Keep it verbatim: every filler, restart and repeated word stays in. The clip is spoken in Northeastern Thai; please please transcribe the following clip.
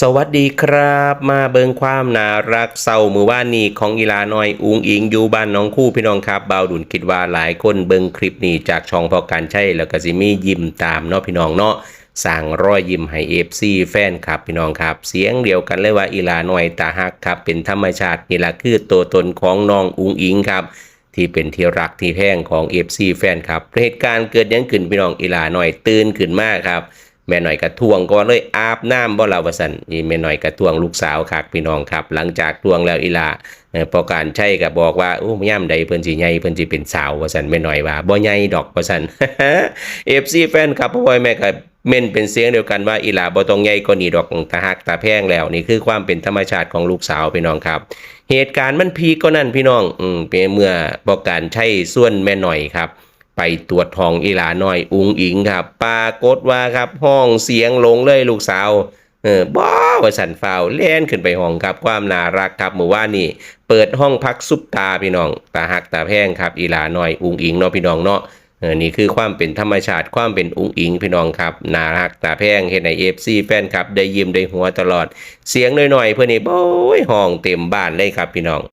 สวัสดีครับ มาเบิ่งความน่าฮักเช้ามื้อวานนี้ของอีหล้าน้อยอุ๋งอิ๋งอยู่บ้านหนองคูพี่น้องครับ บ่าวดุลคิดว่าหลายคนเบิ่งคลิปนี้จากช่องพ่อการชัย แล้วก็สิมียิ้มตามเนาะพี่น้องเนาะ สร้างรอยยิ้มให้ เอฟซี แฟนคลับพี่น้องครับ เสียงเดียวกันเลยว่าอีหล้าน้อยตาฮักครับ เป็นธรรมชาติ นี่ล่ะคือตัวตนของน้องอุ๋งอิ๋งครับ ที่เป็นที่ฮักที่แพงของ เอฟซี แฟนคลับ เหตุการณ์เกิดหยังขึ้นพี่น้อง อีหล้าน้อยตื่นขึ้นมาครับ แม่น้อยก็ท้วงก่อนเลย อาบน้ำบ่ล่ะว่าซั่น นี่แม่น้อยก็ท้วงลูกสาวคักพี่น้องครับ หลังจากท้วงแล้วอีหล้า เอ่อ พ่อการชัยก็บอกว่า โอ้ ยามใดเพิ่นสิใหญ่ เพิ่นสิเป็นสาวว่าซั่น แม่น้อยว่า บ่ใหญ่ดอกว่าซั่น เอฟซี แฟนคลับ พ่อพ่อแม่ก็เม้นเป็นเสียงเดียวกันว่า อีหล้าบ่ต้องใหญ่กว่านี้ดอก ตาฮักตาแพงแล้ว นี่คือความเป็นธรรมชาติของลูกสาวพี่น้องครับ เหตุการณ์มันพีคกว่านั้นพี่น้อง อืม เป็นเมื่อพ่อการชัยชวนแม่น้อยครับ ไปตรวจห้องอีหล้าน้อยอุ๋งอิ๋งครับ ปรากฏว่าครับ ฮ้องเสียงหลงเลยลูกสาว เออ บ่ ว่าซั่น ฟ้าวแล่นขึ้นไปห้องครับ ความน่าฮักครับ มื้อวานนี้เปิดห้องพักซุปตาพี่น้อง ตาฮักตาแพงครับ อีหล้าน้อยอุ๋งอิ๋งเนาะพี่น้องเนาะ เออ นี่คือความเป็นธรรมชาติ ความเป็นอุ๋งอิ๋งพี่น้องครับ น่าฮักตาแพง เฮ็ดให้ เอฟซี แฟนคลับได้ยิ้มได้หัวตลอด เสียงน้อยๆ เพิ่นนี่ โอ้ย ฮ้องเต็มบ้านเลยครับพี่น้อง